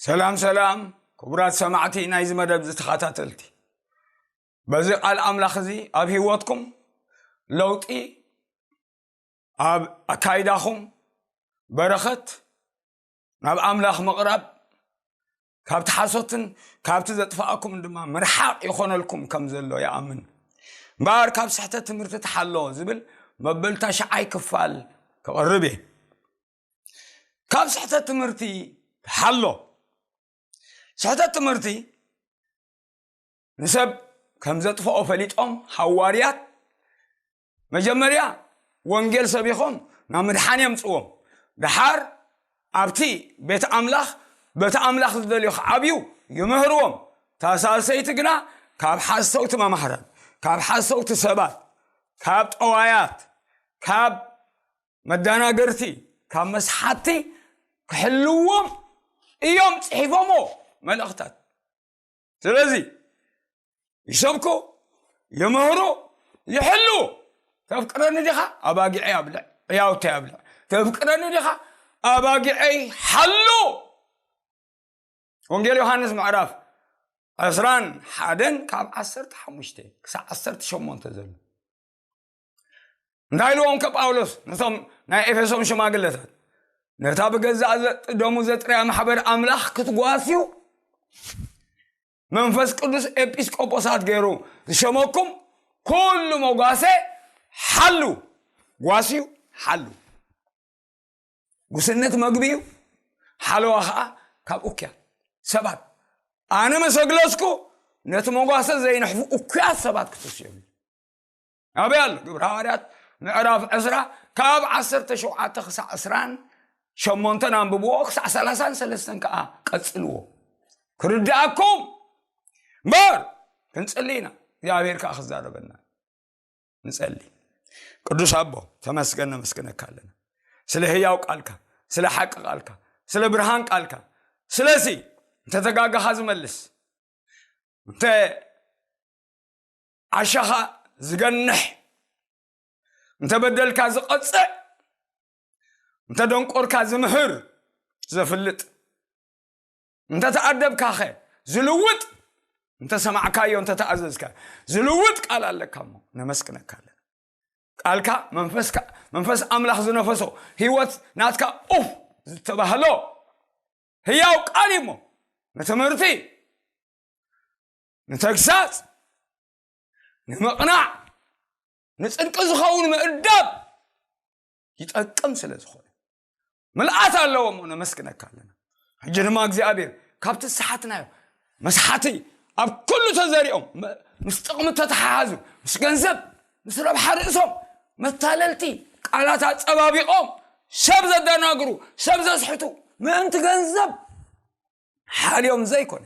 ሰላም ሰላም፣ ክቡራት ሰማዕቲ ናይዚ መደብ ዝተኸታተልቲ፣ በዚ ቃል ኣምላኽ እዚ ኣብ ህይወትኩም ለውጢ፣ ኣብ ኣካይዳኹም በረኸት፣ ናብ ኣምላኽ ምቕራብ፣ ካብቲ ሓሶትን ካብቲ ዘጥፍኣኩምን ድማ ምርሓቕ ይኾነልኩም ከም ዘሎ ይኣምን። እምበኣር ካብ ስሕተት ትምህርቲ ተሓሎ ዝብል መበል ታሽዓይ ክፋል ክቕርብ እየ። ካብ ስሕተት ትምህርቲ ተሓሎ። ስሕተት ትምህርቲ ንሰብ ከም ዘጥፍኦ ፈሊጦም ሃዋርያት መጀመርያ ወንጌል ሰቢኾም ናብ ምድሓን የምጽዎም። ደሓር ኣብቲ ቤት ኣምላኽ በቲ ኣምላኽ ዝደልዮ ክዓብዩ ይምህርዎም። እታ ሳልሰይቲ ግና ካብ ሓሰውቲ መማህራን፣ ካብ ሓሰውቲ ሰባት፣ ካብ ጠዋያት፣ ካብ መዳናገርቲ፣ ካብ መስሓቲ ክሕልዎም እዮም ጽሒፎሞ መልእኽታት። ስለዚ ይሰብኩ፣ ይምህሩ፣ ይሕሉ። ተፍቅረኒ ዲኻ? ኣባጊዐይ ኣብልዕ፣ ዕያውተይ ኣብልዕ። ተፍቅረኒ ዲኻ? ኣባጊዐይ ሓሉ። ወንጌል ዮሃንስ ምዕራፍ ዕስራን ሓደን ካብ ዓሰርተ ሓሙሽተ ክሳዕ ዓሰርተ ሸሞንተ ዘሎ። እንታይ ኢልዎም ከ ጳውሎስ ነቶም ናይ ኤፌሶን ሽማግለታት? ነታ ብገዛእ ዘ-፣ ደሙ ዘጥርያ ማሕበር ኣምላኽ ክትጓስዩ መንፈስ ቅዱስ ኤጲስቆጶሳት ገይሩ ዝሸመኩም ኩሉ መጓሰ ሓሉ። ጓስዩ ሓሉ። ጉስነት መግቢ እዩ። ሓለዋ ኸዓ ካብ እኩያት ሰባት። ኣነ መሰግለስኩ ነቲ መጓሰ ዘይንሕፉ እኩያት ሰባት ክትስዮም እዩ። ኣበይ ኣሎ? ግብረ ሃዋርያት ምዕራፍ ዕስራ ካብ ዓሰርተ ሸውዓተ ክሳዕ ዕስራን ሸሞንተን ኣንብብዎ፣ ክሳዕ ሰላሳን ሰለስተን ከዓ ቀጽልዎ። ክርድኣኩም እምበር ክንጽሊ ኢና፣ እግዚኣብሔር ከዓ ክዛረበና። ንጸሊ። ቅዱስ ኣቦ፣ ተመስገን፣ ነመስግነካ ኣለና። ስለ ህያው ቃልካ፣ ስለ ሓቂ ቃልካ፣ ስለ ብርሃን ቃልካ፣ ስለሲ እንተ ተጋጋኻ ዝመልስ፣ እንተ ዓሻኻ ዝገንሕ፣ እንተ በደልካ ዝቐጽዕ፣ እንተ ደንቆርካ ዝምህር፣ ዘፍልጥ፣ እንተ ተኣደብካኸ ዝልውጥ፣ እንተ ሰማዕካዮ፣ እንተ ተኣዘዝካ ዝልውጥ ቃል ኣለካ እሞ ነመስግነካ ኣለና። ቃልካ መንፈስካ፣ መንፈስ ኣምላኽ ዝነፈሶ ህይወት ናትካ ኡፍ ዝተባህሎ ህያው ቃል እዩ እሞ ንትምህርቲ፣ ንተግሳጽ፣ ንምቕናዕ፣ ንጽድቂ ዝኸውን ምእዳብ ይጠቅም ስለ ዝኾነ ምልኣት ኣለዎ እሞ ነመስግነካ ኣለና። ሕጂ ድማ እግዚኣብሔር ካብቲ ዝሰሓትናዮ መስሓቲ ኣብ ኩሉ ተዘሪኦም መ-፣ ምስ ጥቕሚ ተተሓሓዙ፣ ምስ ገንዘብ፣ ምስ ረብሓ ርእሶም መታለልቲ ቃላት ኣጸባቢቖም ሰብ ዘደናግሩ፣ ሰብ ዘስሕቱ ምእንቲ ገንዘብ ሓልዮም ዘይኮነ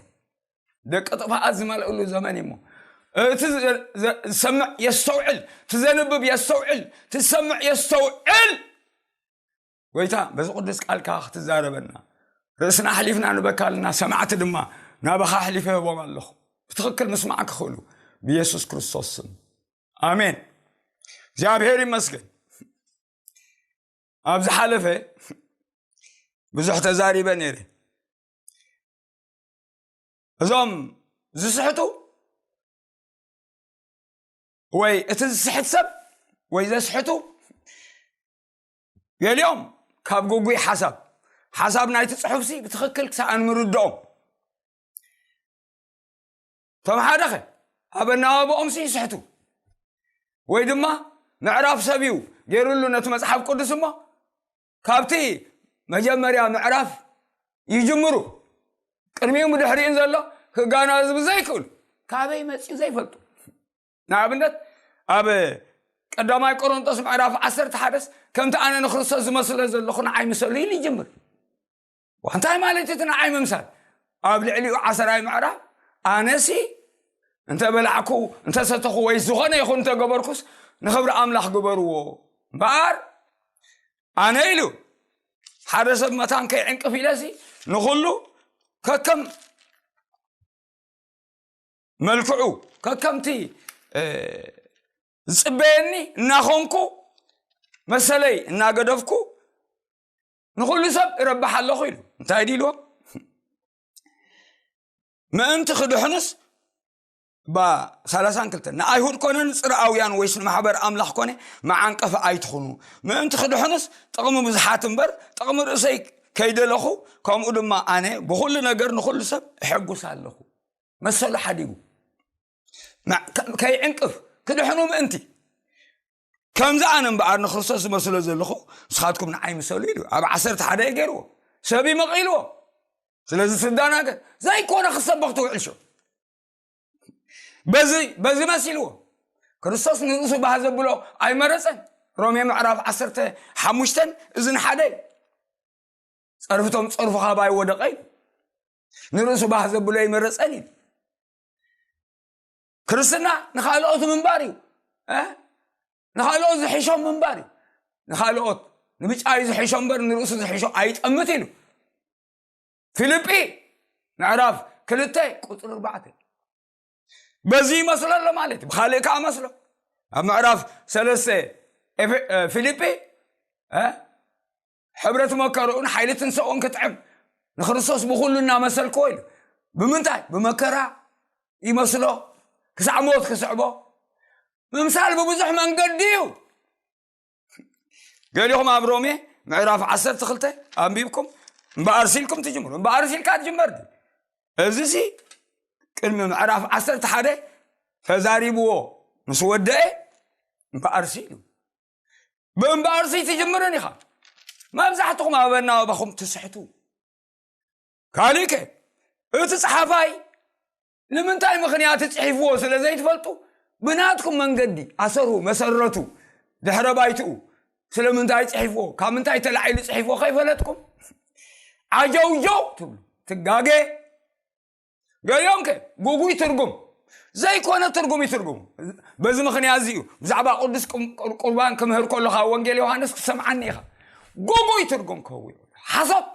ደቂ ጥፋኣት ዝመልእሉ ዘመን እዩ እሞ እቲ ዘ-፣ ዘ-፣ ዝሰምዕ የስተውዕል፣ እቲ ዘንብብ የስተውዕል፣ እቲ ዝሰምዕ የስተውዕል። ጎይታ በዚ ቅዱስ ቃልካ ክትዛረበና ርእስና ኣሕሊፍና ንበካ ኣለና፣ ሰማዕቲ ድማ ናባኻ ኣሕሊፈ ህቦም ኣለኹ ብትኽክል ምስማዕ ክኽእሉ ብኢየሱስ ክርስቶስ ስም ኣሜን። እግዚኣብሔር ይመስገን። ኣብ ዝሓለፈ ብዙሕ ተዛሪበ ነይረ። እዞም ዝስሕቱ ወይ እቲ ዝስሕት ሰብ ወይ ዘስሕቱ ገሊኦም ካብ ግጉይ ሓሳብ፣ ሓሳብ ናይቲ ጽሑፍሲ ብትኽክል ክሳዕ ንምርድኦም፣ እቶም ሓደኸ ኣብ ኣነባብኦምሲ ይስሕቱ ወይ ድማ ምዕራፍ ሰብ እዩ ገይሩሉ ነቲ መጽሓፍ ቅዱስ እሞ ካብቲ መጀመርያ ምዕራፍ ይጅምሩ። ቅድሚኡ ብድሕሪኡን ዘሎ ክጋናዝቡ ዘይክእሉ፣ ካበይ መጺኡ ዘይፈልጡ። ንኣብነት ኣብ ቀዳማይ ቆሮንጦስ ምዕራፍ ዓሰርተ ሓደስ ከምቲ ኣነ ንክርስቶስ ዝመስሎ ዘለኹ ንዓይ ምሰሉ ኢሉ ይጅምር። እንታይ ማለት እቲ ንዓይ ምምሳል? ኣብ ልዕሊኡ ዓሰራይ ምዕራፍ ኣነሲ እንተ በላዕኩ፣ እንተ ሰተኹ ወይ ዝኾነ ይኹን እንተ ገበርኩስ ንኽብሪ ኣምላኽ ግበርዎ እምበኣር ኣነ ኢሉ ሓደ ሰብ መታን ከይዕንቅፍ ኢለሲ ንኹሉ ከከም መልክዑ ከከምቲ፣ እ፣ ዝጽበየኒ እናኾንኩ መሰለይ እናገደፍኩ ንኹሉ ሰብ እረብሕ ኣለኹ ኢሉ። እንታይ ድዩ ኢልዎም? ምእንቲ ክድሕኑስ ባ ሰላሳን ክልተን ንኣይሁድ ኮነ ንጽርኣውያን ወይስ ንማሕበር ኣምላኽ ኮነ መዓንቀፊ ኣይትኹኑ። ምእንቲ ክድሕኑስ ጥቕሚ ብዙሓት እምበር ጥቕሚ ርእሰይ ከይደለኹ፣ ከምኡ ድማ ኣነ ብኹሉ ነገር ንኹሉ ሰብ እሕጉስ ኣለኹ። መሰሉ ሓዲጉ ከይዕንቅፍ ክድሕኑ ምእንቲ። ከምዚ ኣነ እምበኣር ንክርስቶስ ዝመስሎ ዘለኹ ንስኻትኩም ንዓይ ምሰሉ ኢሉ ኣብ ዓሰርተ ሓደ ገይርዎ። ሰብ ይመቒልዎ። ስለዚ ስዳናገር ዘይኮነ ክሰበኽ ትውዕል ሸው በዚ በዚ መሲልዎ። ክርስቶስ ንርእሱ ባህ ዘብሎ ኣይመረጸን። ሮሜ ምዕራፍ ዓሰርተ ሓሙሽተን እዝን ሓደ እዩ። ጸርፍቶም ጸርፉ ካባይ ወደቐ እዩ። ንርእሱ ባህ ዘብሎ ኣይመረጸን እዩ። ክርስትና ንኻልኦት ምንባር እዩ። እ? ንኻልኦት ዝሕሾም ምንባር እዩ። ንኻልኦት ንብጫዩ ዝሕሾ እምበር ንርእሱ ዝሕሾ ኣይጠምት ኢሉ። ፊልጲ ምዕራፍ ክልተ ቁፅሪ ኣርባዕተ። በዚ ይመስሎ ኣሎ ማለት እዩ። ብካልእ ከዓ መስሎ ኣብ ምዕራፍ ሰለስተ ኤፌ- እ፣ ፊልጲ እ፣ ሕብረት መከርኡን ሓይሊ ትንሰኦን ክጥዕም ንክርስቶስ ብኩሉ እናመሰልክዎ ኢሉ። ብምንታይ? ብመከራ ይመስሎ ክሳዕ ሞት ክስዕቦ። ምምሳል ብብዙሕ መንገዲ እዩ። ገሊኹም ኣብ ሮሜ ምዕራፍ ዓሰርተ ክልተ ኣንቢብኩም እምበኣር ሲልኩም ትጅምሩ። እምበኣር ሲልካ ትጅመር ድዩ? እዚ ሲ ቅድሚ ምዕራፍ ዓሰርተ ሓደ ተዛሪብዎ ምስ ወደአ እምበኣር ሲሉ ብእምበኣር ሲ ትጅምርን ኢኻ። መብዛሕትኹም ኣብ ኣናባባኹም ትስሕቱ። ካልእከ እቲ ጸሓፋይ ንምንታይ ምኽንያት ጽሒፍዎ ስለ ዘይትፈልጡ ብናትኩም መንገዲ ኣሰሩ መሰረቱ ድሕረ ባይትኡ ስለምንታይ ጽሒፍዎ ካብ ምንታይ ተላዒሉ ጽሒፍዎ ከይፈለጥኩም ዓጀውጀው ትብሉ። ትጋገ። ገሊኦም ከ ጉጉይ ትርጉም ዘይኮነ ትርጉም ይትርጉሙ። በዚ ምኽንያት እዚ እዩ ብዛዕባ ቅዱስ ቁም- ቁር- ቁርባን ክምህር ከለኻ ወንጌል ዮሃንስ ክትሰምዓኒ ኢኻ። ጉጉይ ትርጉም ክህቡ ይኽእሉ። ሓሶት።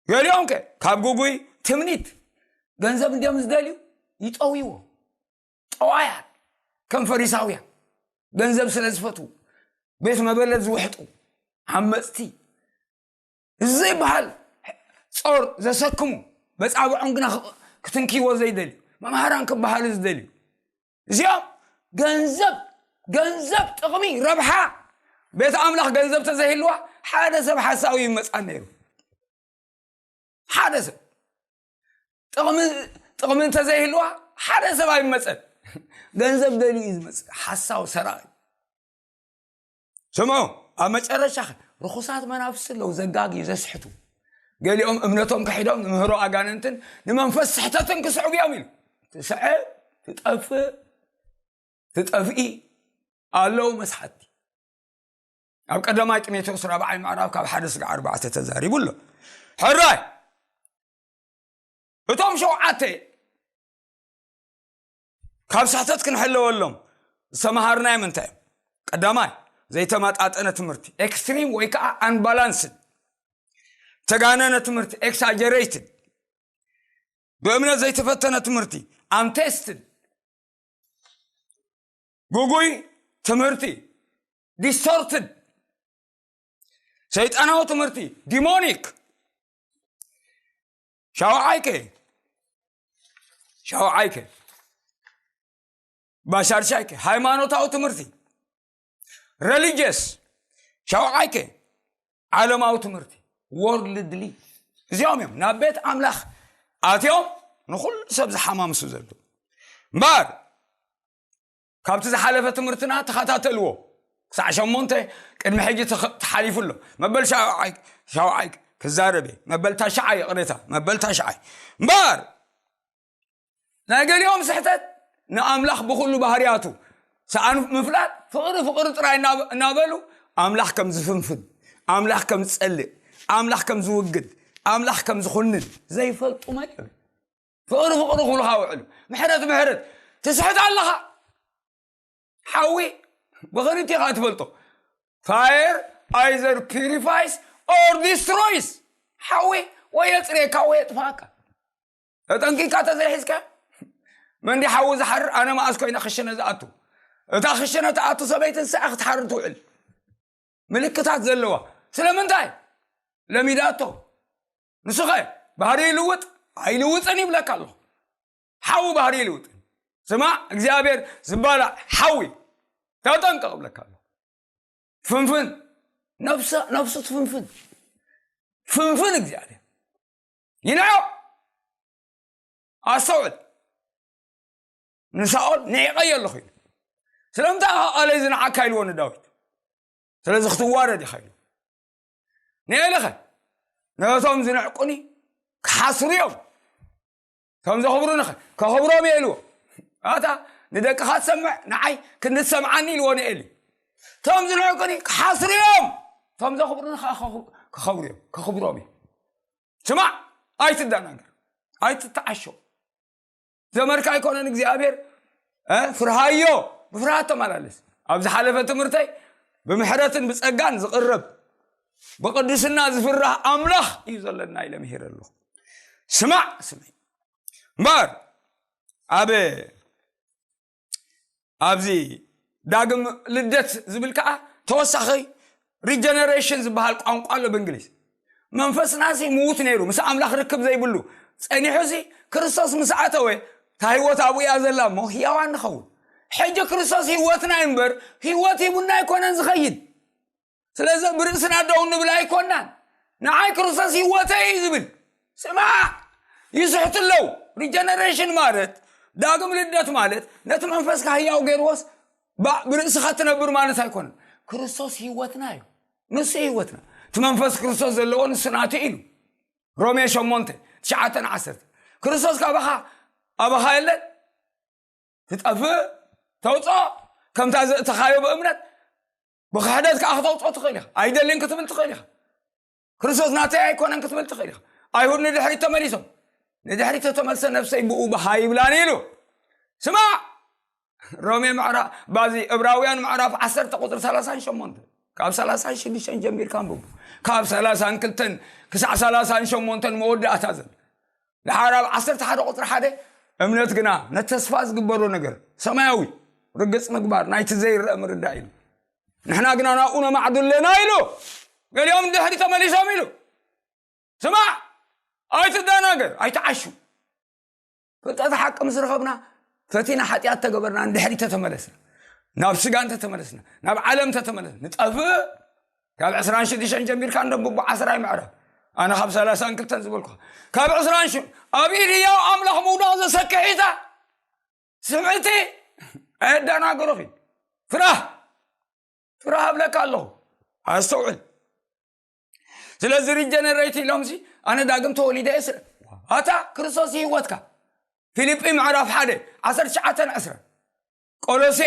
ገሊኦም ከ ካብ ጉጉይ ትምኒት ገንዘብ እንዲዮም ዝደልዩ ይጠውይዎ። ጠዋያት ከም ፈሪሳውያን ገንዘብ ስለ ዝፈትዉ ቤት መበለት ዝውሕጡ ዓመፅቲ እዚ ዘይበሃል ጾር ዘሰክሙ መጻብዖም ግና ክ- ክትንክይዎ ዘይደልዩ መምሃራን ክበሃሉ ዝደልዩ እዚኦም ገንዘብ ገንዘብ ጥቕሚ ረብሓ ቤት ኣምላኽ ገንዘብ ተዘይህልዋ ሓደ ሰብ ሓሳዊ ይመጻን ነይሩ። ሓደ ሰብ ጥቕሚ ጥቕሚ እንተዘይህልዋ ሓደ ሰብ ኣይመፀን። ገንዘብ ደልዩ እዩ ዝመፅእ ሓሳዊ ሰራቂ። ስምዑ ኣብ መጨረሻ ርኹሳት መናፍስቲ ኣለዉ ዘጋግዩ ዘስሕቱ። ገሊኦም እምነቶም ክሒዶም ንምህሮ ኣጋንንትን ንመንፈስ ስሕተትን ክስዕቡ እዮም ኢሉ ትስዕብ ትጠፍእ ትጠፍኢ ኣለዉ መስሓቲ። ኣብ ቀዳማይ ጢሞቴዎስ ራብዓይ ምዕራፍ ካብ ሓደ ስጋዕ ኣርባዕተ ተዛሪቡ ኣሎ። ሕራይ እቶም ሸውዓተ ካብ ስሕተት ክንሕለወሎም ዝተምሃርናዮም እንታይ እዮም? ቀዳማይ ዘይተመጣጠነ ትምህርቲ ኤክስትሪም ወይ ከዓ ኣንባላንስድ፣ ተጋነነ ትምህርቲ ኤክሳጀሬትድ፣ ብእምነት ዘይተፈተነ ትምህርቲ ኣንቴስትድ፣ ጉጉይ ትምህርቲ ዲስቶርትድ፣ ሰይጣናዊ ትምህርቲ ዲሞኒክ። ሻውዓይከ ሻውዓይከ ባሻርሻይከ ሃይማኖታዊ ትምህርቲ ሬሊጅስ። ሻውዓይከ ዓለማዊ ትምህርቲ ወርልድሊ። እዚኦም እዮም ናብ ቤት ኣምላኽ ኣትዮም ንኩሉ ሰብ ዝሓማምሱ ዘለዉ እምበር ካብቲ ዝሓለፈ ትምህርትና ተኸታተልዎ ክሳዕ ሸሞንተ ቅድሚ ሕጂ ተኸ- ተሓሊፉ ኣሎ። መበል ሻውዓይ ሻውዓይ ክዛረብ እየ። መበል ታሽዓይ ይቕሬታ መበል ታሽዓይ እምበር ናይ ገሊኦም ስሕተት ንኣምላኽ ብኹሉ ባህርያቱ ሰኣን ምፍላጥ ፍቕሪ ፍቕሪ ጥራይ እናበ- እናበሉ ኣምላኽ ከም ዝፍንፍን ኣምላኽ ከም ዝጸልእ ኣምላኽ ከም ዝውግድ ኣምላኽ ከም ዝኹንን ዘይፈልጡ መን እዮም? ፍቕሪ ፍቕሪ ክብሉኻ ውዕሉ። ምሕረት ምሕረት ትስሕት ኣለኻ። ሓዊ ብኽልቲኻ ትፈልጦ። Fire either purifies or destroys። ሓዊ ወይ የፅርየካ ወይ የጥፋካ። ተጠንቂካ ተዘይሒዝካ መንዲ ሓዊ ዝሓርር ኣነ መኣስ ኮይነ ክሽነ ዝኣቱ። እታ ክሽነ ትኣቱ ሰበይቲ ንስኣ ክትሓርር ትውዕል። ምልክታት ዘለዋ ስለምንታይ ለሚዳቶ ንስኸ ባህሪ ይልውጥ ኣይልውጥን ይብለካ ኣለኹ። ሓዊ ባህሪ ይልውጥን። ስማ እግዚኣብሔር ዝባላዕ ሓዊ ተጠንቀቕ እብለካ ኣለኹ። ፍንፍን ነፍሱ ትፍንፍን ፍንፍን እግዚኣብሔር ይንዖ። ኣስተውዕል። ንሳኦል ንዒቐዮ ኣለኹ ኢሉ። ስለምንታይ ቃለይ ዝንዓካ ኢልዎ ንዳዊት? ስለዚ ክትዋረድ ኢኻ ኢሉ። ንኤሊኸ ነቶም ዝንዕቁኒ ክሓስሩ እዮም፣ እቶም ዘኽብሩኒ ከ ከኽብሮም እየ ኢልዎ። ኣታ ንደቅኻ ትሰምዕ ንዓይ ክንዲ ትሰምዓኒ ኢልዎ ንኤሊ። እቶም ዝንዕቁኒ ክሓስሩ እዮም፣ እቶም ዘኽብሩኒ ከዓ ከኽብሩ እዮም፣ ከኽብሮም እዮም። ስማዕ፣ ኣይትደናገር፣ ኣይትተዓሾ። ዘመድካ ኣይኮነን እግዚኣብሔር። ፍርሃዮ፣ ብፍርሃት ተመላለስ። ኣብ ዝሓለፈ ትምህርተይ ብምሕረትን ብፀጋን ዝቕርብ ብቅድስና ዝፍራህ ኣምላኽ እዩ ዘለና ኢለ ምሂረ ኣለኹ። ስማዕ ስምዒ እምበር ኣብ ኣብዚ ዳግም ልደት ዝብል ከዓ ተወሳኺ ሪጀነሬሽን ዝበሃል ቋንቋ ኣሎ ብእንግሊዝ። መንፈስና ሲ ምዉት ነይሩ፣ ምስ ኣምላኽ ርክብ ዘይብሉ ጸኒሑ ሲ ክርስቶስ ምስ ኣተወ እታ ህይወት ኣብኡ እያ ዘላ እሞ ህያዋን ንኸውን። ሕጂ ክርስቶስ ህይወትና እዩ እምበር ህይወት ሂቡና ኣይኮነን ዝኸይድ። ስለዚ ብርእስና ደው ንብል ኣይኮናን። ንዓይ ክርስቶስ ህይወተይ እዩ ዝብል። ስማዕ፣ ይስሕቱ ኣለዉ። ሪጀነሬሽን ማለት ዳግም ልደት ማለት ነቲ መንፈስካ ህያው ገይርዎስ ብርእስኻ ትነብር ማለት ኣይኮነን። ክርስቶስ ህይወትና እዩ። ንሱ ህይወትና። እቲ መንፈስ ክርስቶስ ዘለዎ ንሱ ናቱ ኢሉ። ሮሜ ሸሞንተ ትሽዓተን ዓሰርተ። ክርስቶስ ካባኻ ኣባኻ የለን። ትጠፍእ፣ ተውፅኦ። ከምታ ዘእተኻዮ ብእምነት ብክሕደት ከዓ ክተውፅኦ ትኽእል ኢኻ። ኣይደልን ክትብል ትኽእል ኢኻ። ክርስቶስ ናተይ ኣይኮነን ክትብል ትኽእል ኢኻ። ኣይሁድ ንድሕሪት ተመሊሶም፣ ንድሕሪት ተተመልሰ ነፍሰይ ብኡ ብሃ ይብላን ኢሉ። ስማዕ፣ ሮሜ ምዕራፍ ባዚ እብራውያን ምዕራፍ ዓሰርተ ቁፅሪ ሰላሳን ሸሞንተ፣ ካብ ሰላሳን ሽዱሽተን ጀሚርካ ኣንብቡ። ካብ ሰላሳን ክልተን ክሳዕ ሰላሳን ሸሞንተን መወዳእታ ዘሎ ድሓር ኣብ ዓሰርተ ሓደ ቁፅሪ ሓደ፣ እምነት ግና ነቲ ተስፋ ዝግበሮ ነገር ሰማያዊ ርግፅ ምግባር ናይቲ ዘይረአ ምርዳእ ኢሉ። ንሕና ግና ናብኡ ነማዕዱ ኣለና ኢሉ። ገሊኦም ድሕሪ ተመሊሶም ኢሉ። ስማዕ፣ ኣይትደናገር፣ ኣይትዓሹ። ፍልጠት ሓቂ ምስ ረኸብና ፈቲና ሓጢኣት ተገበርና እንድሕሪ ተተመለስና፣ ናብ ስጋ እንተተመለስና፣ ናብ ዓለም ተተመለስና ንጠፍእ። ካብ ዕስራን ሽዱሽተን ጀሚርካ እንደንብቦ ዓስራይ ምዕራፍ፣ ኣነ ካብ ሰላሳን ክልተን ዝበልኩ ካብ ዕስራን ሽዱሽተን ኣብ ኢድ ህያው ኣምላኽ ምውዳቕ ዘሰክሒታ ስምዕቲ ኣየደናግሩኺ። ፍራህ ፍራህ እብለካ ኣለኹ። ኣስተውዕል። ስለዚ ሪጀነሬት ኢሎምሲ ኣነ ዳግም ተወሊደ እየ ስለ ኣታ ክርስቶስ ህይወትካ። ፊልጲ ምዕራፍ ሓደ ዓሰርተ ትሽዓተን ዕስራን፣ ቆሎሴ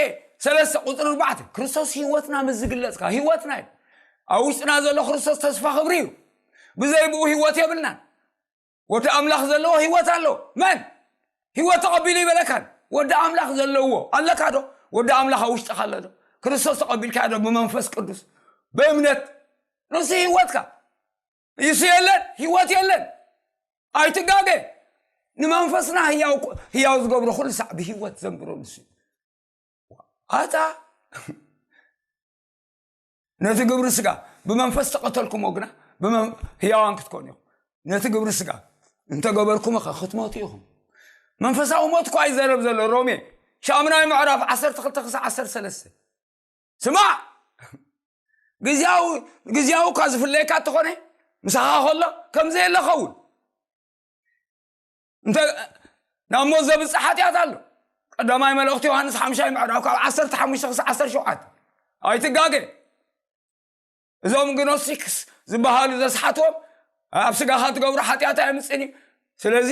ሰለስተ ቁፅሪ ኣርባዕተ። ክርስቶስ ህይወትና ምስ ዝግለፅካ ህይወትና እዩ። ኣብ ውሽጥና ዘሎ ክርስቶስ ተስፋ ክብሪ እዩ። ብዘይ ብኡ ህይወት የብልናን። ወዲ ኣምላኽ ዘለዎ ህይወት ኣሎ። መን ህይወት ተቐቢሉ ይበለካን? ወዲ ኣምላኽ ዘለዎ ኣለካ ዶ? ወዲ ኣምላኽ ኣብ ውሽጥኻ ኣሎ ዶ? ክርስቶስ ተቐቢልካ ዶ ብመንፈስ ቅዱስ ብእምነት? ንሱ ህይወትካ። ንሱ የለን፣ ህይወት የለን። ኣይትጋገ። ንመንፈስና ህያው ዝገብሮ ኩሉ ሳዕ ብህይወት ዘንብሮ ንሱ እዩ። ኣታ ነቲ ግብሪ ስጋ ብመንፈስ ተቐተልኩሞ ግና ህያዋን ክትኮኑ ኢኹም። ነቲ ግብሪ ስጋ እንተገበርኩሞ ኸ ክትሞቱ ኢኹም። መንፈሳዊ ሞት እኳ ይዘረብ ዘሎ ሮሜ ሻምናይ ምዕራፍ ዓሰርተ ክልተ ክሳዕ ዓሰርተ ሰለስተ። ስማዕ፣ ግዝያዊ ግዝያዊ እኳ ዝፍለየካ እንተኾነ ምሳኻ ከሎ ከም ዘየለ ኸውን። እንተ ናብ ሞት ዘብፅሕ ሓጢኣት ኣሎ። ቀዳማይ መልእኽቲ ዮሃንስ ሓምሻይ ምዕራፍ ካብ ዓሰርተ ሓሙሽተ ክሳብ ዓሰርተ ሸውዓተ። ኣይትጋገ። እዞም ግኖስቲክስ ዝበሃሉ ዘስሓትዎም ኣብ ስጋኻ ትገብሮ ሓጢኣት ኣየምፅን እዩ። ስለዚ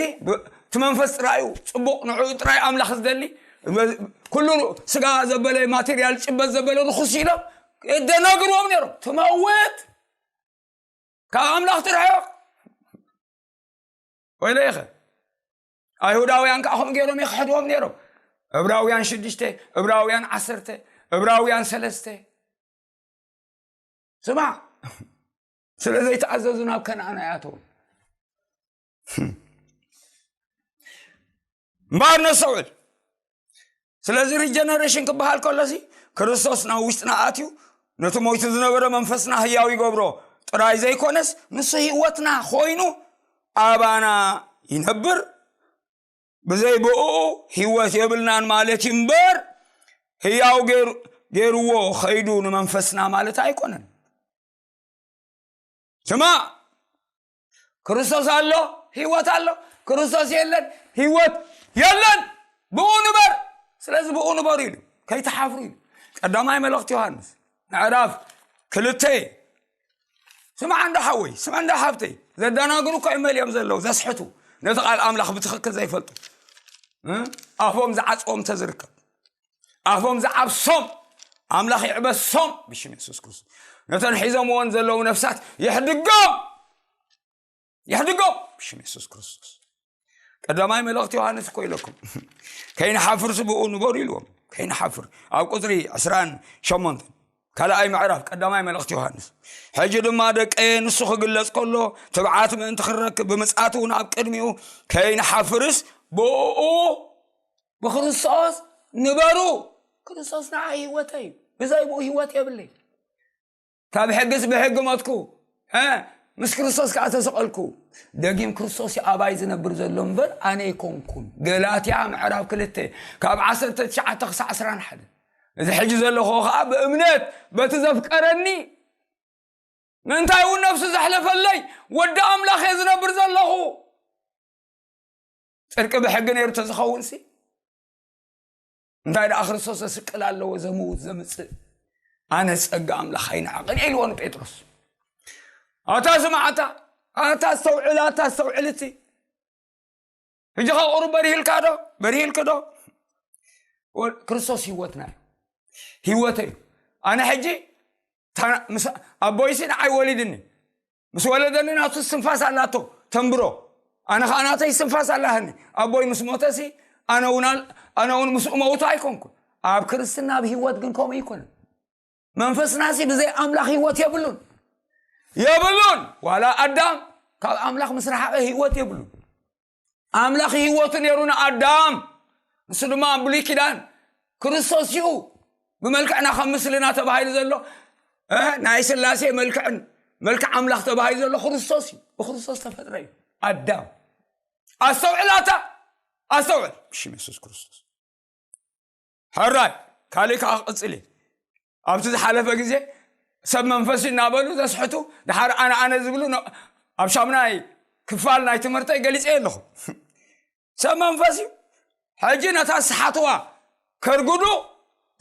እቲ መንፈስ ጥራይ እዩ ፅቡቕ፣ ንዕኡ ጥራይ ኣምላኽ ዝደሊ። ኩሉ ስጋ ዘበለ ማቴርያል ጭበት ዘበለ ርኹስ ኢሎም የደናግርዎም ነይሮም። ትመውት ካብ ኣምላኽ ትርሕቕ ወይለ ኢኸ። ኣይሁዳውያን ከዓ ከምኡ ገይሮም ይኽሕድዎም ነይሮም። ዕብራውያን ሽዱሽተ፣ ዕብራውያን ዓሰርተ፣ ዕብራውያን ሰለስተ። ስማዕ፣ ስለ ዘይተኣዘዙ ናብ ከነኣን ኣይኣተውን። እምበኣር ነስተውዕል። ስለዚ ሪጀነሬሽን ክበሃል ከሎሲ ክርስቶስ ናብ ውሽጥና ኣትዩ ነቲ ሞይቱ ዝነበረ መንፈስና ህያው ይገብሮ ጥራይ ዘይኮነስ ንሱ ህይወትና ኮይኑ ኣባና ይነብር፣ ብዘይ ብእኡ ህይወት የብልናን ማለት እዩ እምበር፣ ህያው ገይሩ- ገይርዎ ኸይዱ ንመንፈስና ማለት ኣይኮነን። ስማ፣ ክርስቶስ ኣሎ፣ ህይወት ኣሎ። ክርስቶስ የለን፣ ህይወት የለን። ብኡ ንበር። ስለዚ ብኡ ንበሩ ኢሉ፣ ከይትሓፍሩ ኢሉ። ቀዳማይ መልእኽቲ ዮሃንስ ምዕራፍ ክልተ። ስማዕ እንዶ ሓወይ፣ ስማዕ እንዶ ሓብተይ፣ ዘደናግሩ እኮ እዮም መሊኦም ዘለዉ፣ ዘስሕቱ፣ ነቲ ቃል ኣምላኽ ብትኽክል ዘይፈልጡ፣ እ? ኣፎም ዝዓጽዎም ተዝርከብ፣ ኣፎም ዝዓብሶም፣ ኣምላኽ ይዕበሶም ብሽም የሱስ ክርስቶስ። ነተን ሒዞምዎን ዘለዉ ነፍሳት የሕድጎም፣ የሕድጎም ብሽም የሱስ ክርስቶስ። ቀዳማይ መልእኽቲ ዮሃንስ እኮ ኢለኩም፣ ከይንሓፍር ብኡ ንበሩ ኢልዎም። ከይንሓፍር፣ ኣብ ቁፅሪ ዕስራን ሸሞንተን፣ ካልኣይ ምዕራፍ ቀዳማይ መልእኽቲ ዮሃንስ። ሕጂ ድማ ደቀየ፣ ንሱ ክግለጽ ከሎ፣ ትብዓት ምእንቲ ክረክብ፣ ብምጽኣት እውን ኣብ ቅድሚኡ ከይንሓፍርስ፣ ብኡ ብክርስቶስ ንበሩ። ክርስቶስ ንዓይ ህይወተይ እዩ፣ ብዘይ ብኡ ህይወት የብለይ። ካብ ሕግስ ብሕጊ ሞትኩ፣ እ፣ ምስ ክርስቶስ ከዓ ተሰቐልኩ። ደጊም ክርስቶስ እዩ ኣባይ ዝነብር ዘሎ እምበር ኣነ ኣይኮንኩን። ገላትያ ምዕራፍ ክልተ ካብ ዓሰርተ ትሽዓተ ክሳዕ ዕስራን ሓደ። እዚ ሕጂ ዘለኹ ከዓ ብእምነት በቲ ዘፍቀረኒ፣ ምእንታይ እውን ነፍሱ ዘሕለፈለይ ወዲ ኣምላኽ እየ ዝነብር ዘለኹ። ጽድቂ ብሕጊ ነይሩ ተዝኸውን ሲ እንታይ ደኣ ክርስቶስ ዘስቅል ኣለዎ፣ ዘምውት ዘምጽእ? ኣነ ጸጋ ኣምላኽ ኣይንዓቕን ኢልዎ ንጴጥሮስ። ኣታ ስማዕ፣ ኣታ ኣታ ኣስተውዕል፣ ኣታ ኣስተውዕል። እቲ ሕጂ ኸ ቁሩብ በሪህልካ ዶ? በሪህልክ ዶ? ወ- ክርስቶስ ህይወትና እዩ፣ ህይወተይ እዩ። ኣነ ሕጂ ኣቦይሲ ንዓይ ወሊድኒ፣ ምስ ወለደኒ ናቱ ስንፋስ ኣላቶ ተንብሮ፣ ኣነ ኸዓ ናተይ ስንፋስ ኣላህኒ። ኣቦይ ምስ ሞተሲ ኣነ እውን ኣነ እውን ምስኡ መውቱ ኣይኮንኩን። ኣብ ክርስትና ኣብ ህይወት ግን ከምኡ ኣይኮነን። መንፈስናሲ ብዘይ ኣምላኽ ህይወት የብሉን፣ የብሉን። ዋላ ኣዳም ካብ ኣምላኽ ምስ ረሓቐ ህይወት የብሉን። ኣምላኽ ህይወቱ ነይሩ ንኣዳም። ንሱ ድማ ኣብ ብሉይ ኪዳን ክርስቶስ እዩ። ብመልክዕና ከም ምስልና ተባሂሉ ዘሎ፣ እ፣ ናይ ስላሴ መልክዕን መልክዕ ኣምላኽ ተባሂሉ ዘሎ ክርስቶስ እዩ። ብክርስቶስ ተፈጥረ እዩ ኣዳም። ኣስተውዕል ኣታ፣ ኣስተውዕል ብሽም የሱስ ክርስቶስ። ሕራይ፣ ካልእ ከዓ ክቕጽል እየ። ኣብቲ ዝሓለፈ ግዜ ሰብ መንፈስ እናበሉ ዘስሕቱ፣ ድሓር ኣነ ኣነ ዝብሉ ነ- ኣብ ሻምናይ ክፋል ናይ ትምህርተይ ገሊጸ ኣለኹ። ሰብ መንፈስ እዩ። ሕጂ ነታ ዝሰሓትዋ ከርጉዱ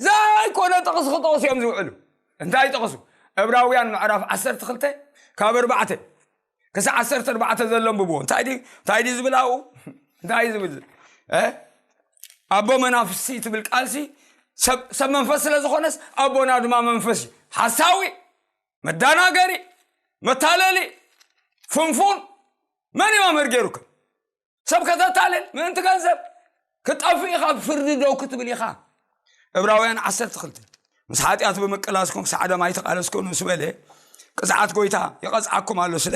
ዘይኮነ ጥቕሲ ክጠቕሱ እዮም ዝውዕሉ። እንታይ ጥቕሱ? ዕብራውያን ምዕራፍ ዓሰርተ ክልተ ካብ ኣርባዕተ ክሳብ ዓሰርተ ኣርባዕተ ዘሎ ኣንብብዎ። እንታይ ድዩ እንታይ ድዩ ዝብል ኣብኡ? እንታይ እዩ ዝብል? እ? ኣቦ መናፍስቲ ትብል ቃልሲ ሰብ ሰብ መንፈስ ስለ ዝኾነስ ኣቦና ድማ መንፈስ እዩ። ሓሳዊ፣ መዳናገሪ፣ መታለሊ፣ ፍንፉን፣ መን እዩ መምህር ገይሩካ? ሰብ ከተታልል ምእንቲ ገንዘብ ክትጠፍእ ኢኻ፣ ብፍርዲ ደው ክትብል ኢኻ። ዕብራውያን ዓሰርተ ክልተ ምስ ሓጢኣት ብምቅላስኩም ክሳዕ ደም ኣይተቓለስኩም ምስ በለ፣ ቅዝዓት ጎይታ ይቐዝዓኩም ኣሎ፣ ስለ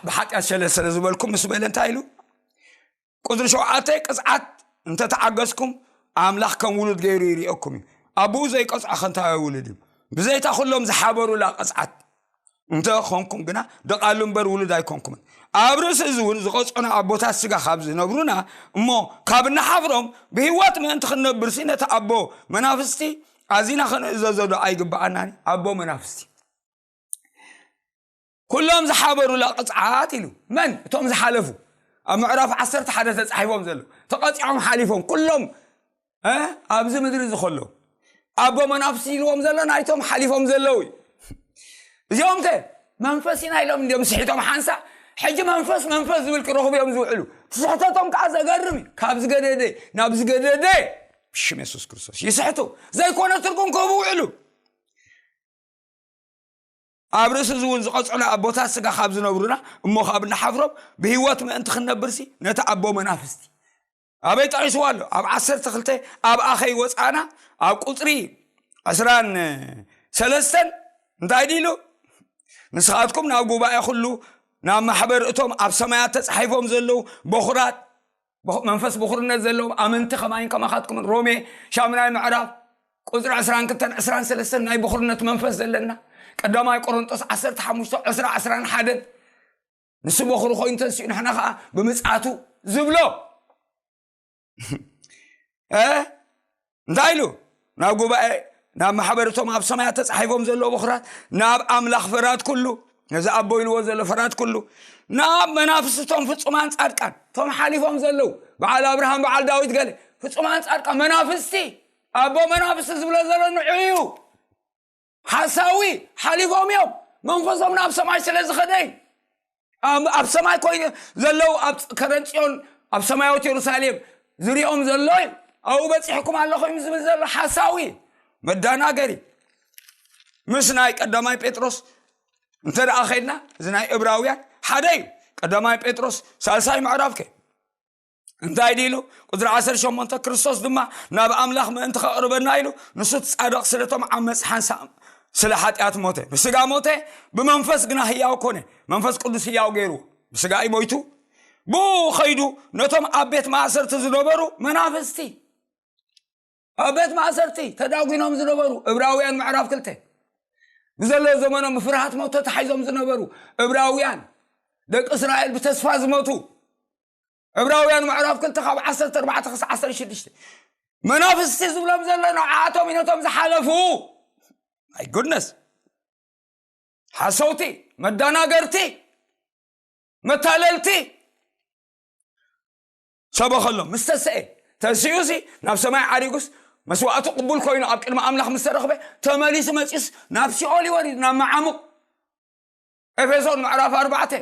ብሓጢኣት ሸለል ስለ ዝበልኩም ምስ በለ እንታይ ኢሉ? ቁፅሪ ሸውዓተ፣ ቅዝዓት እንተተዓገስኩም ኣምላኽ ከም ውሉድ ገይሩ ይርእየኩም እዩ። ኣቦኡ ዘይቀፅዖ ከንታዊ ውሉድ እዩ። ብዘይታ ኩሎም ዝሓበሩላ ቅፅዓት እንተ ኾንኩም ግና ደቓሉ እምበር ውሉድ ኣይኮንኩምን። ኣብ ርእሲ እዚ እውን ዝቐጽዑና ኣቦታት ስጋ ካብ ዝነብሩና እሞ ካብ እንሓፍሮም ብህይወት ምእንቲ ክንነብርሲ ነቲ ኣቦ መናፍስቲ ኣዚና ክንእዘዞ ዶ ኣይግብኣናን? ኣቦ መናፍስቲ ኩሎም ዝሓበሩላ ቅጽዓት ኢሉ። መን? እቶም ዝሓለፉ ኣብ ምዕራፍ ዓሰርተ ሓደ ተጻሒፎም ዘለዉ ተቐጺዖም ሓሊፎም ኩሎም እ ኣብዚ ምድሪ እዚ ከሎ ኣቦ መናፍስቲ ኢልዎም ዘሎ ናይቶም ሓሊፎም ዘለዉ እዩ። እዚኦም ከ መንፈስ ኢና ኢሎም እንዲዮም ስሒቶም ሓንሳ። ሕጂ መንፈስ መንፈስ ዝብል ክረኽቡ እዮም ዝውዕሉ። ስሕተቶም ከዓ ዘገርም እዩ። ካብ ዝገደደ ናብ ዝገደደ ብሽም የሱስ ክርስቶስ ይስሕቱ። ዘይኮነ ትርጉም ክህቡ ውዕሉ። ኣብ ርእሲ እዚ እውን ዝቐጽዑና ኣቦታት ስጋ ካብ ዝነብሩና እሞ ካብ እንሓፍሮም ብህይወት ምእንቲ ክንነብርሲ ነቲ ኣቦ መናፍስቲ ኣበይ ጠቒስዋ ኣሎ? ኣብ ዓሰርተ ክልተ ኣብኣ ከይወጻእና ኣብ ቁጽሪ ዕስራን ሰለስተን እንታይ ድኢሉ? ንስኻትኩም ናብ ጉባኤ ኩሉ ናብ ማሕበር እቶም ኣብ ሰማያት ተጻሒፎም ዘለዉ በኹራት በኹ- መንፈስ በኹርነት ዘለዎም ኣመንቲ ከማይን ከማኻትኩምን ሮሜ ሻምናይ ምዕራፍ ቁጽሪ ዕስራን ክልተን ዕስራን ሰለስተን ናይ በኹርነት መንፈስ ዘለና ቀዳማይ ቆሮንጦስ ዓሰርተ ሓሙሽተ ዕስራ ዕስራን ሓደን ንሱ በኹሪ ኮይኑ ተንሲኡ፣ ንሕና ከዓ ብምጽኣቱ ዝብሎ። እ እንታይ ኢሉ? ናብ ጉባኤ፣ ናብ ማሕበርቶም ኣብ ሰማያት ተጻሒፎም ዘለዉ በኹራት፣ ናብ ኣምላኽ ፈራት ኩሉ፣ ነዚ ኣቦ ኢልዎ ዘሎ ፈራት ኩሉ፣ ናብ መናፍስቶም ፍጹማን ጻድቃን፣ እቶም ሓሊፎም ዘለዉ፣ በዓል ኣብርሃም፣ በዓል ዳዊት፣ ገለ ፍጹማን ጻድቃን፣ መናፍስቲ፣ ኣቦ መናፍስቲ ዝብሎ ዘሎ ንዑ እዩ። ሓሳዊ፣ ሓሊፎም እዮም። መንፈሶም ናብ ሰማይ ስለ ዝኸደ እዩ። ኣብ ኣብ ሰማይ ኮይኑ ዘለዉ፣ ኣብ ከረን ጽዮን፣ ኣብ ሰማያዊት የሩሳሌም ዝሪኦም ዘሎ እዩ። ኣብኡ በጺሕኩም ኣለኹም ዝብል ዘሎ ሓሳዊ፣ መዳናገሪ። ምስ ናይ ቀዳማይ ጴጥሮስ እንተ ደኣ ኸይድና፣ እዚ ናይ እብራውያን ሓደ እዩ። ቀዳማይ ጴጥሮስ ሳልሳይ ምዕራፍ ከ እንታይ ድኢሉ? ቁጽሪ ዓሰርተ ሸሞንተ፣ ክርስቶስ ድማ ናብ ኣምላኽ ምእንቲ ከቕርበና ኢሉ፣ ንሱ እቲ ጻድቕ ስለቶም ዓመጽ ሓንሳእ ስለ ሓጢኣት ሞተ። ብስጋ ሞተ፣ ብመንፈስ ግና ህያው ኮነ። መንፈስ ቅዱስ ህያው ገይሩ። ብስጋ እዩ ሞይቱ። ብኡ ኸይዱ ነቶም ኣብ ቤት ማእሰርቲ ዝነበሩ መናፍስቲ፣ ኣብ ቤት ማእሰርቲ ተዳጒኖም ዝነበሩ፣ እብራውያን ምዕራፍ ክልተ፣ ብዘሎ ዘመኖም ብፍርሃት ሞት ተታሒዞም ዝነበሩ እብራውያን፣ ደቂ እስራኤል ብተስፋ ዝሞቱ፣ እብራውያን ምዕራፍ ክልተ ካብ ዓሰርተ ኣርባዕተ ክሳብ ዓሰርተ ሽዱሽተ፣ መናፍስቲ ዝብሎም ዘሎ ንዓኣቶም እዩ ነቶም ዝሓለፉ። My goodness። ሓሰውቲ፣ መዳናገርቲ፣ መታለልቲ ሰበኸሎም። ምስ ተስኤ፣ ተሲኡሲ ናብ ሰማይ ዓሪጉስ፣ መስዋእቱ ቅቡል ኮይኑ ኣብ ቅድሚ ኣምላኽ ምስ ተረኽበ፣ ተመሊሱ መጺኡስ ናብ ሲኦል ይወሪድ፣ ናብ መዓሙቕ። ኤፌሶን ምዕራፍ ኣርባዕተ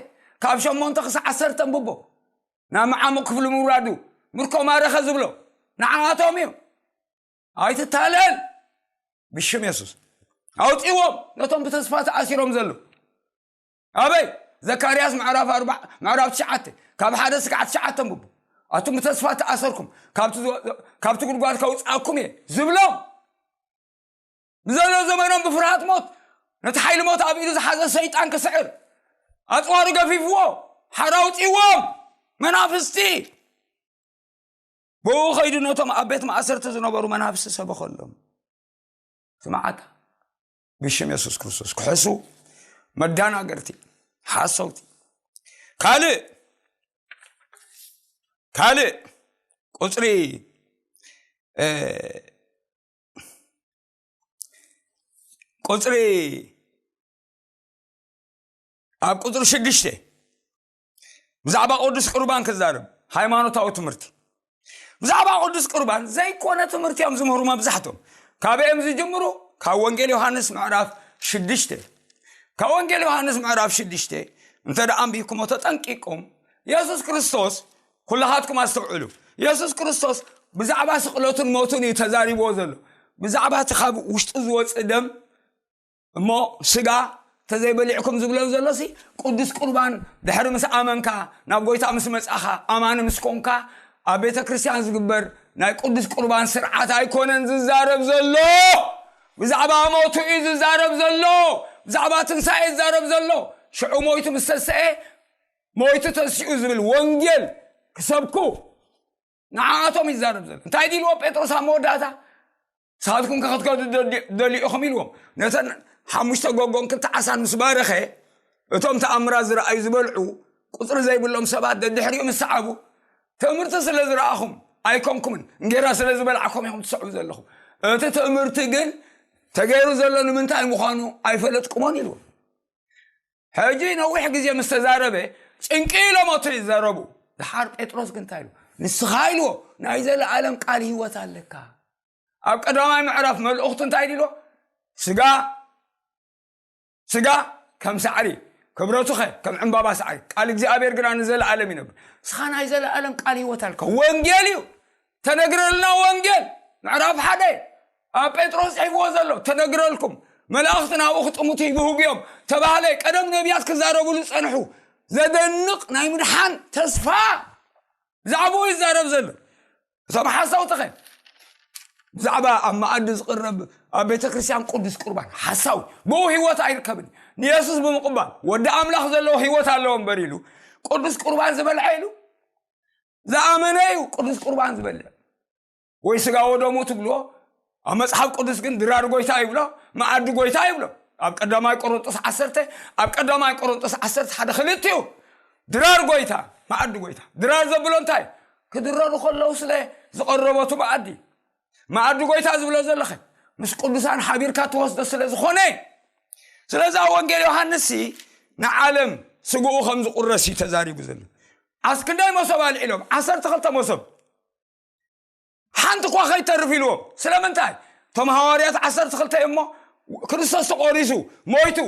ካብ ሸሞንተ ክሳብ ዓሰርተ ኣንብቦ። ናብ መዓሙቕ ክፍሊ ምውራዱ ምርኮ ማረኸ ዝብሎ ንዓኣቶም እዩ። ኣይትታለል። ብሽም የሱስ ኣውፅዎም፣ ነቶም ብተስፋ ተኣሲሮም ዘለዉ። ኣበይ? ዘካርያስ ምዕራፍ ኣርባዕ፣ ምዕራፍ ትሽዓተ ካብ ሓደ ስጋዕ ትሽዓተ ኣንብቡ። ኣቱም ብተስፋ ተኣሰርኩም፣ ካብቲ ዝወ-፣ ካብቲ ጉድጓድ ከውፅኣኩም እየ ዝብሎም። ብዘሎ ዘመኖም ብፍርሃት ሞት፣ ነቲ ሓይሊ ሞት ኣብ ኢዱ ዝሓዘ ሰይጣን ክስዕር፣ ኣፅዋሩ ገፊፍዎ፣ ሓራ ኣውፅዎም። መናፍስቲ ብኡ ኸይዱ ነቶም ኣብ ቤት ማእሰርቲ ዝነበሩ መናፍስቲ ሰበኸሎም። ስምዓታ፣ ብሽም የሱስ ክርስቶስ ክሕሱ፣ መዳናገርቲ፣ ሓሰውቲ። ካልእ፣ ካልእ ቁፅሪ፣ እ፣ ቁፅሪ፣ ኣብ ቁፅሪ ሽዱሽተ ብዛዕባ ቅዱስ ቁርባን ክዛረብ፣ ሃይማኖታዊ ትምህርቲ። ብዛዕባ ቅዱስ ቁርባን ዘይኮነ ትምህርቲ እዮም ዝምህሩ መብዛሕቶም። ካበኦም ዝጅምሩ? ካብ ወንጌል ዮሃንስ ምዕራፍ ሽዱሽተ። ካብ ወንጌል ዮሃንስ ምዕራፍ ሽዱሽተ እንተ ደኣ ኣንቢብኩሞ ተጠንቂቅኩም፣ የሱስ ክርስቶስ፣ ኩላኻትኩም ኣስተውዕሉ፣ የሱስ ክርስቶስ ብዛዕባ ስቕለቱን ሞቱን እዩ ተዛሪብዎ ዘሎ። ብዛዕባ እቲ ካብ ውሽጡ ዝወፅእ ደም እሞ ስጋ ተዘይበሊዕኩም ዝብሎ ዘሎሲ፣ ቅዱስ ቁርባን ድሕሪ ምስ ኣመንካ፣ ናብ ጎይታ ምስ መጻኻ፣ ኣማኒ ምስ ኮንካ፣ ኣብ ቤተ ክርስቲያን ዝግበር ናይ ቅዱስ ቁርባን ስርዓት ኣይኮነን ዝዛረብ ዘሎ። ብዛዕባ ሞቱ እዩ ዝዛረብ ዘሎ። ብዛዕባ ትንሳኤ ዝዛረብ ዘሎ። ሽዑ ሞይቱ ምስ ተሰኤ፣ ሞይቱ ተሲኡ ዝብል ወንጌል ክሰብኩ ንዓኣቶም ይዛረብ ዘሎ። እንታይ ድልዎ ጴጥሮስ ኣብ መወዳእታ? ንስኻትኩም ከ ክትከዱ ደሊ-፣ ደልዩ ኢኹም ኢልዎም። ነተን ሓሙሽተ ጎጎን ክልተ ዓሳን ምስ ባረኸ፣ እቶም ተኣምራት ዝረኣዩ ዝበልዑ ቁፅሪ ዘይብሎም ሰባት ደድሕሪኡ ምስ ሰዓቡ፣ ትምህርቲ ስለ ዝረኣኹም ኣይኮንኩምን፣ እንጌራ ስለ ዝበላዕኩም ኢኹም ትሰዕቡ ዘለኹም። እቲ ትምህርቲ ግን ተገይሩ ዘሎ ንምንታይ ምዃኑ ኣይፈለጥኩሞን ኢልዎም። ሕጂ ነዊሕ ግዜ ምስ ተዛረበ፣ ጭንቂ ኢሎም ኣቶ ይዛረቡ። ድሓር ጴጥሮስ ግን እንታይ ኢሉ? ንስኻ ኢልዎ፣ ናይ ዘለኣለም ቃል ህይወት ኣለካ። ኣብ ቀዳማይ ምዕራፍ መልእኽቱ እንታይ ኢልዎ? ስጋ፣ ስጋ ከም ሳዕሪ፣ ክብረቱ ኸ ከም ዕምባባ ሳዕሪ፣ ቃል እግዚኣብሔር ግና ንዘለኣለም ይነብር። ንስኻ ናይ ዘለኣለም ቃል ህይወት ኣለካ። ወንጌል እዩ። ተነግረልና ወንጌል፣ ምዕራፍ ሓደ ኣብ ጴጥሮስ ጽሒፍዎ ዘሎ፣ ተነግረልኩም፣ መላእኽቲ ናብኡ ክጥምቱ ይብህጉ እዮም ተባህለ። ቀደም ነቢያት ክዛረቡሉ ጸንሑ። ዘደንቕ ናይ ምድሓን ተስፋ ብዛዕባኡ ይዛረብ ዘሎ። እቶም ሓሳውትኸ? ብዛዕባ ኣብ መኣዲ ዝቕረብ ኣብ ቤተ ክርስቲያን ቅዱስ ቁርባን ሓሳዊ፣ ብኡ ህይወት ኣይርከብን። ንየሱስ ብምቕባል ወዲ ኣምላኽ ዘለዎ ህይወት ኣለዎ እምበር ኢሉ ቅዱስ ቁርባን ዝበልዐ ኢሉ ዝኣመነ እዩ ቅዱስ ቁርባን ዝበልዕ። ወይ ስጋ ወደሙ ትብልዎ፣ ኣብ መጽሓፍ ቅዱስ ግን ድራር ጎይታ ይብሎ፣ መኣዲ ጎይታ ይብሎ። ኣብ ቀዳማይ ቆሮንጦስ ዓሰርተ፣ ኣብ ቀዳማይ ቆሮንጦስ ዓሰርተ ሓደ ክልቲኡ ድራር ጎይታ፣ መኣዲ ጎይታ። ድራር ዘብሎ እንታይ? ክድረሩ ከለዉ ስለ ዝቐረበቱ መኣዲ። መኣዲ ጎይታ ዝብሎ ዘለኸ ምስ ቅዱሳን ሓቢርካ ትወስዶ ስለ ዝኾነ። ስለዚ ኣብ ወንጌል ዮሃንስ ሲ ንዓለም ስግኡ ከም ዝቁረስ እዩ ተዛሪቡ ዘሎ። ኣስ ክንደይ መሶብ ኣልዒሎም? ዓሰርተ ክልተ መሶብ። ሓንቲ እኳ ከይተርፍ ኢልዎም። ስለምንታይ? እቶም ሃዋርያት ዓሰርተ ክልተ እዮም እሞ፣ ክርስቶስ ተቆሪሱ፣ ሞይቱ፣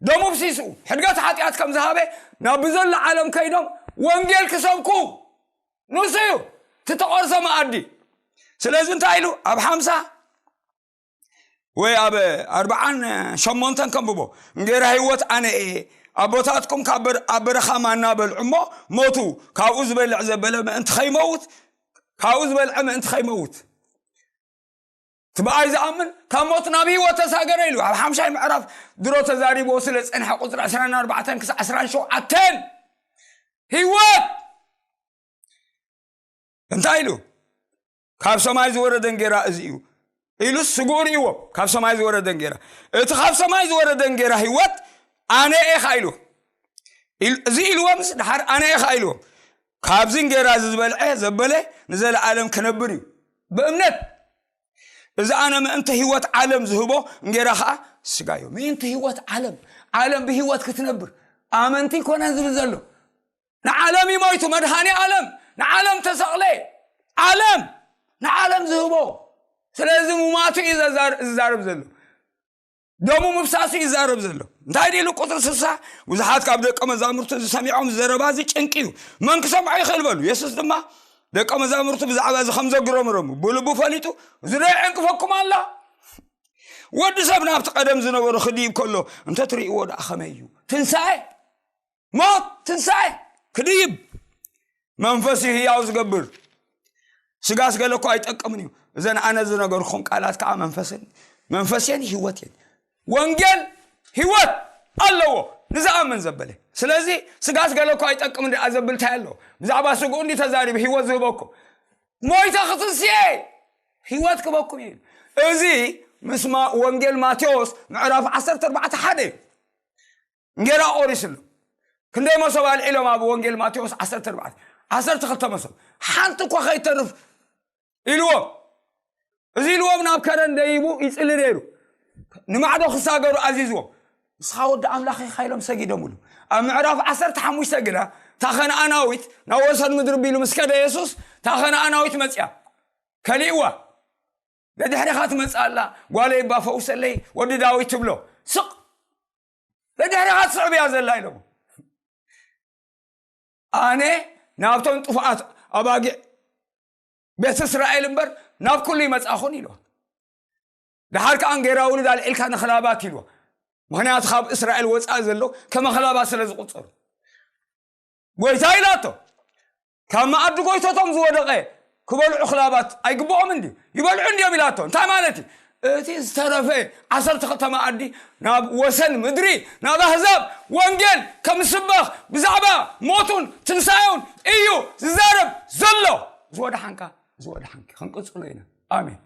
ደሙ ፍሲሱ፣ ሕድገት ሓጢኣት ከም ዝሃበ ናብ ብዘሎ ዓለም ከይዶም ወንጌል ክሰብኩ ንሱ እዩ እቲ ተቆርሰ መኣዲ። ስለዚ እንታይ ኢሉ? ኣብ ሓምሳ ወይ ኣብ ኣርብዓን ሸሞንተን ከንብቦ። እንጌራ ህይወት ኣነ እየ። ኣቦታትኩም ካብ በር-፣ ኣብ በረኻ ማና በልዑ እሞ ሞቱ። ካብኡ ዝበልዕ ዘበለ ምእንቲ ኸይመውት፣ ካብኡ ዝበልዐ ምእንቲ ኸይመውት። እቲ ብኣይ ዝኣምን ካብ ሞት ናብ ህይወት ተሳገረ ኢሉ ኣብ ሓምሻይ ምዕራፍ ድሮ ተዛሪብዎ ስለ ዝጸንሐ ቁጽሪ ዕስራን ኣርባዕተን ክሳዕ ዕስራን ሸውዓተን። ህይወት እንታይ ኢሉ? ካብ ሰማይ ዝወረደ እንጌራ እዚ እዩ ኢሉስ ስግኡ ርእይዎ። ካብ ሰማይ ዝወረደ እንጌራ፣ እቲ ካብ ሰማይ ዝወረደ እንጌራ ህይወት ኣነ እየ ኸዓ ኢሉ። ኢል-፣ እዚ ኢልዎምስ ድሓር ኣነ እየ ኸዓ ኢልዎም። ካብዚ እንጌራ እዚ ዝበልዐ ዘበለ ንዘለኣለም ክነብር እዩ ብእምነት። እዚ ኣነ ምእንቲ ህይወት ዓለም ዝህቦ እንጌራ ኸዓ ስጋ እዩ። ምእንቲ ህይወት ዓለም፣ ዓለም ብህይወት ክትነብር ኣመንቲ ይኮነን ዝብል ዘሎ። ንዓለም እዩ ሞይቱ መድሃኒ ዓለም፣ ንዓለም ተሰቕለ። ዓለም ንዓለም ዝህቦ። ስለዚ ሙማቱ እዩ ዘዛር-፣ ዝዛረብ ዘሎ። ደሙ ምፍሳሱ ይዛረብ ዘሎ። እንታይ ድኢሉ ቁጽሪ ስሳ? ብዙሓት ካብ ደቀ መዛሙርቱ ዝሰሚዖም ዘረባ እዚ ጭንቂ እዩ። መን ክሰምዖ ይኽእል በሉ። የሱስ ድማ ደቀ መዛሙርቱ ብዛዕባ እዚ ከም ዘግረምረሙ ብልቡ ፈሊጡ፣ እዚ ዶ ይዕንቅፈኩም ኣላ? ወዲ ሰብ ናብቲ ቀደም ዝነበሮ ክድይብ ከሎ እንተ ትርእይዎ ደኣ ከመይ እዩ? ትንሳኤ፣ ሞት፣ ትንሳኤ፣ ክድይብ። መንፈስ እዩ ህያው ዝገብር። ስጋስ ገለ እኮ ኣይጠቅምን እዩ። እዘን ኣነ ዝነገርኩም ቃላት ከዓ መንፈስን፣ መንፈስየን ህይወትየን። ወንጌል ህይወት ኣለዎ ንዝኣምን ዘበለ። ስለዚ ስጋስ ገለ እኮ ኣይጠቅምን ደኣ ዘብል እንታይ ኣሎ? ብዛዕባ ስግኡ እንዲ ተዛሪቡ ህይወት ዝህበኩም። ሞይተ ክትንስኤ ህይወት ክበኩም እዩ። እዚ ምስ ማ-፣ ወንጌል ማቴዎስ ምዕራፍ ዓሰርተ ኣርባዕተ ሓደ እዩ። እንጌራ ቆሪስሉ። ክንደይ መሶብ ኣልዒሎም ኣብ ወንጌል ማቴዎስ ዓሰርተ ኣርባዕተ? ዓሰርተ ክልተ መሶብ። ሓንቲ እኳ ከይተርፍ ኢልዎም። እዚ ኢልዎም ናብ ከረን ደይቡ ይጽሊ ነይሩ። ንማዕዶ ክሳገሩ ኣዚዝዎም። ንስኻ ወዲ ኣምላኽ ኢኻ ኢሎም ሰጊዶምሉ። ኣብ ምዕራፍ ዓሰርተ ሓሙሽተ ግና እታ ከነኣናዊት ናብ ወሰን ምድሪ ቢሉ ምስ ከደ የሱስ፣ እታ ከነኣናዊት መጽያ። ከሊእዋ። ደድሕሪኻ ትመጽእ ኣላ፣ ጓለይ እባ ፈውሰለይ፣ ወዲ ዳዊት ትብሎ። ስቕ። ደድሕሪኻ ትስዕብ እያ ዘላ ኢሎም። ኣነ ናብቶም ጥፉኣት ኣባጊዕ ቤት እስራኤል እምበር ናብ ኩሉ ይመጻኹን ኢልዋ። ደሓር ከኣ እንጌራ ውሉድ ኣልዒልካ ንኽላባት ኢልዋ። ምኽንያቱ ካብ እስራኤል ወጻኢ ዘሎ ከም ኣኽላባት ስለ ዝቑጸሩ። ጎይታ ኢላቶ፣ ካብ መኣዲ ጎይቶቶም ዝወደቐ ክበልዑ ክላባት ኣይግብኦም እንድዩ? ይበልዑ እንድዮም ኢላቶ። እንታይ ማለት እዩ? እቲ ዝተረፈ ዓሰርተ ክልተ መኣዲ ናብ ወሰን ምድሪ፣ ናብ ኣህዛብ ወንጌል ከም ዝስበኽ ብዛዕባ ሞቱን ትንሳኤውን እዩ ዝዛረብ ዘሎ። ዝወደሓንካ፣ ዝወደሓንኪ። ክንቅጽሎ ኢና። ኣሜን።